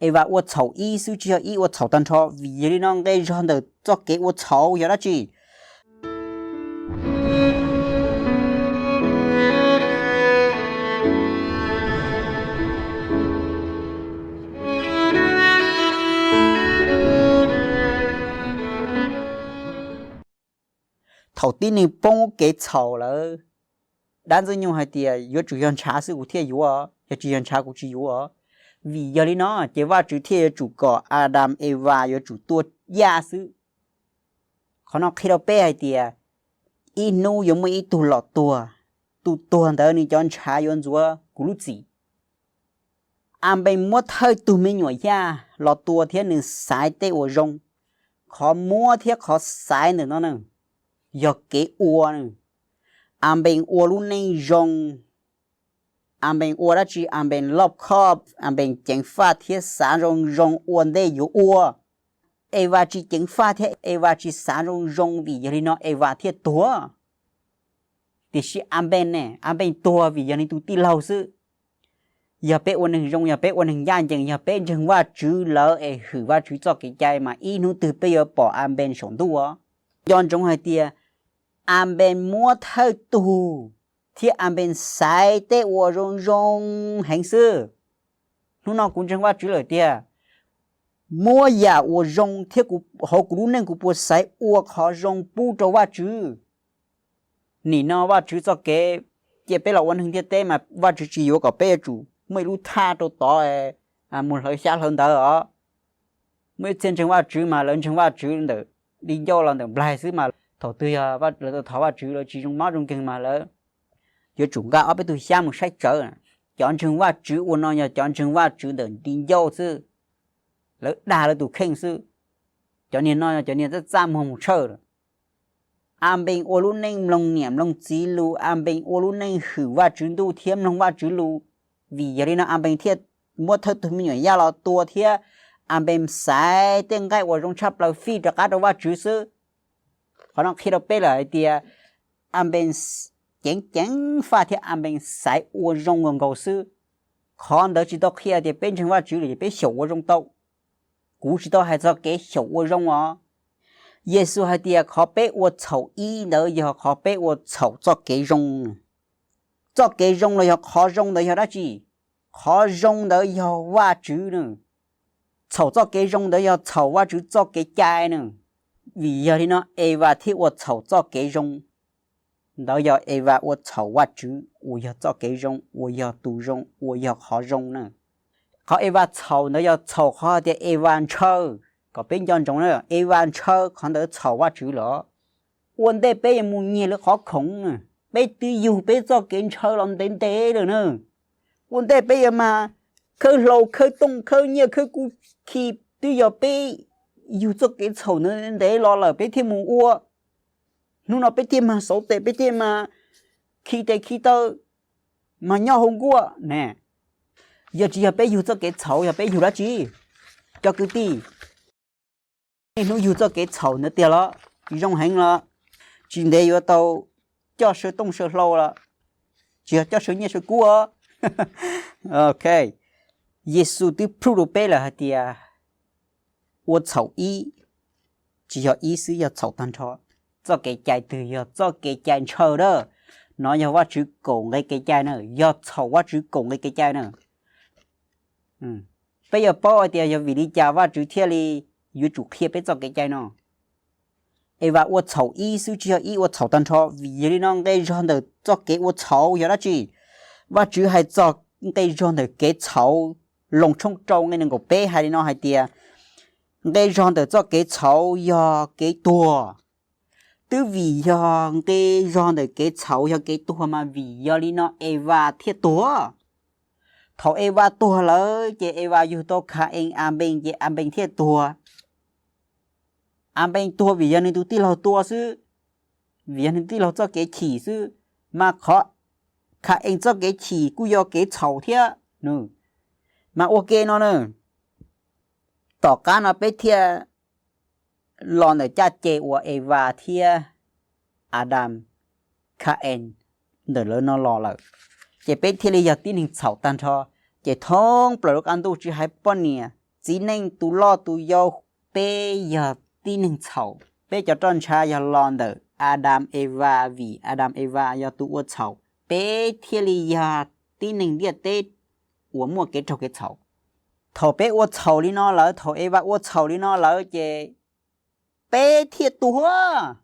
Evas ua txhaum ib xwb tsis yog ib ua txhaum tag nrho, vim yog li no nqe zog ntawm txoj kev ua txhaum yog dab tsi? Thaum tib neeg poob kev txhaum lawm, dab ntxwg nyoog hais tias yuav tsum yog ntshav xwb kuv thiaj yuav, yog tsis yog ntshav kuv tsis yuav. Vim yog li no ces Vajtswv thiaj yuav tsum kom Adas Evas yuav tsum tuaj yaj xwb. Qhov no qhia rau peb hais tias ib hnub yuav muaj ib tug los tuag, tus tuag ntawd nws cov ntshav yuav ntxuav kuv lub txim. Anpees muab thawj tug me nyuam yaj los tua thiab nws xaiv tej uas zoo. Qhov muab thiab qhov xaiv ntawm no na yog kev ua. Anpees ua lub neej zoo. Anpees ua dab tsi? Anpees loj khoj, Anpees ceev faj thiab xav zoo zoo ua ntej yuav ua. Evas tsis ceev faj thiab Evas tsis xav zoo zoo, vim yog li no Evas thiaj tuag. Tiam sis Anpees ne, Anpees tuag vim yog nws tus tij laug xwb. Yog peb ua neeg zoo, yog peb ua neeg ncaj ncees, yog peb ntseeg Vajtswv lawm es hwm Vajtswv txoj kev cai mas ib hnub twg peb yuav pom Anpees saum ntuj. Nco ntsoov hais tias Anpees muab thawj tug thiab Anpees xaiv tej uas zoo zoo heev xwb. Hnub no kuv ntseeg Vajtswv lawm tiag, muab yam uas zoo thiab hauv kuv lub neej kuv puas xaiv ua qhov zoo pub rau Vajtswv. Nim no Vajtswv txoj kev cia peb los ua neeg ntiaj teb mas Vajtswv tsis yuav kom peb yuav tsum muaj ib lub thaj rau tod mus hlawv xyab hlawv ntawv os. Muaj ib txhia ntseeg Vajtswv mas lawv ntseeg Vajtswv ntawm di ncauj los ntawm nplaig xwb mas thaum twg yog lawv tau thov Vajtswv lawv tsis zoo mob zoo nkeeg mas lawv yuav tsum nqa ob peb tug xyab mus saib tsawv. Cov ntseeg Vajtswv ua no yog cov ntseeg Vajtswv ntawm di ncauj xwb, lawv dag lawv tus kheej xwb. Cov niag no yog cov niag txaj txaj muag mus tshawj lawm. Anpees ua lub neej mloog niam mloog txiv lus, Anpees ua lub neej hwm Vajtswv ntuj thiab mloog Vajtswv lus. Vim yog li no Anpees thiaj muab thawj tug me nyuam yaj los tua thiab Anpees xaiv tej nqaij uas zoo tshaj plaws fij rov qab rau Vajtswv xwb. Qhov no qhia rau peb lawm hais tias Anpees ceev ceev faj thiab Anpees xaiv ua zoo nkaus nkaus xwb. Qhov ntawd tsis tau qhia tias peb ntseeg Vajtswv lawm ces peb xyaum ua zoo tau. Kuv tsis tau hais txog kev xyaum ua zoo os. Yexus hais tias qhov peb ua txhaum ib ntawd yog qhov peb ua txhaum txoj kev zoo. Txoj kev zoo los yog qhov zoo ntawd yog dab tsi? Qhov zoo ntawd yog Vajtswv na. Txhaum txoj kev zoo ntawd yog txhaum Vajtswv txoj kev cai na. Vim yog li no Evas thiaj ua txhaum txoj kev zoo. Ntawd yog Evas ua txhaum Vajtswv uas yog txoj kev zoo, uas yog tus zoo, uas yog qhov zoo na. Qhov Evas txhaum ntawd yog txhaum qhov tias Evas ntshaw. Kom peb nco ntsoov na, Evas ntshaw qhov ntawd txhaum Vajtswv lawm. Ua ntej peb yuav mus nyiag lawv qhov khoom, peb twb yug peb txoj kev ntshaw los ntev ntev lawm na. Ua ntej peb yuav mas khawb hlau khawb tooj khawb nyiaj khawb kuj khi, twb yog peb yug txoj kev txhaum ntev los lawm peb thiaj mus ua. Hnub no peb thiaj mag xauv tes, peb thiaj mag khi tes khi taw, mag nyob hauv nkuaj ne. Yog tsis yog peb yug txoj kev txhaum, yog peb yug dab tsi? Cov kwv tij, niaj hnub yug txoj kev txhaum ntawd tiag los zoo heev los, tsis ntev yuav tau coj saw tooj saw hlau los, tsis yog coj saw nyiaj saw kub os. Ok, Yexus twb prove rau peb lawm hais tias ua txhaum ib, tsis yog ib xwb, yog txhaum tag nrho. Txoj kev cai twg yog txoj kev cai ntshaw na? No yog Vajtswv kaum nqe kev cai na, yog txhaum Vajtswv kaum nqe kev cai na. Peb yuav paub hais tias yog vim li cas Vajtswv thiaj li yuav tsum qhia peb txoj kev cai no. Evas ua txhaum ib xwb tsis yog ib ua txhaum tag nrho, vim yog li no nqe zog ntawm txoj kev ua txhaum yog dab tsi? Vajtswv hais txog nqe zog ntawm kev txhaum, Loos tshooj rau nqe nees nkaum peb hais li no hais tias, nqe zog ntawm txoj kev txhaum yog kev tuag. Twb vim yog nqe zog ntawm kev txhaum yog kev tuag mas vim yog li no Evas thiaj tuag. Thaum Evas tuag lawm ces Evas yug tau Kha-ees, Anpees ces Anpees thiaj tuag. Anpees tuag vim yog nws tus tij laug tua xwb, vim yog nws tij laug txoj kev chim xwb, mas qhov Kha-ees txoj kev chim kuj yog kev txhaum thiab. Mas ua ke no na, tom qab no peb thiaj los ntawm caj ces uas Evas thiab Adas, Kha-ees ntawm lawv no los lawm, ces peb thiaj li yog tib neeg txhaum tag nrho. Ces thoob plaws lub qab ntuj tsis hais poj niam txiv neej tus loj tus yau, peb yog tib neeg txhaum. Peb cov roj ntsha yog los ntawm Adam Eva, vim Adam Eva yog tus ua txhaum, peb thiaj li yog tib neeg ntiaj teb uas muaj kev raug kev txhaum. Thaum peb ua txhaum li no lawm, thaum Eva ua txhaum li no lawm ces peb thiaj tuag.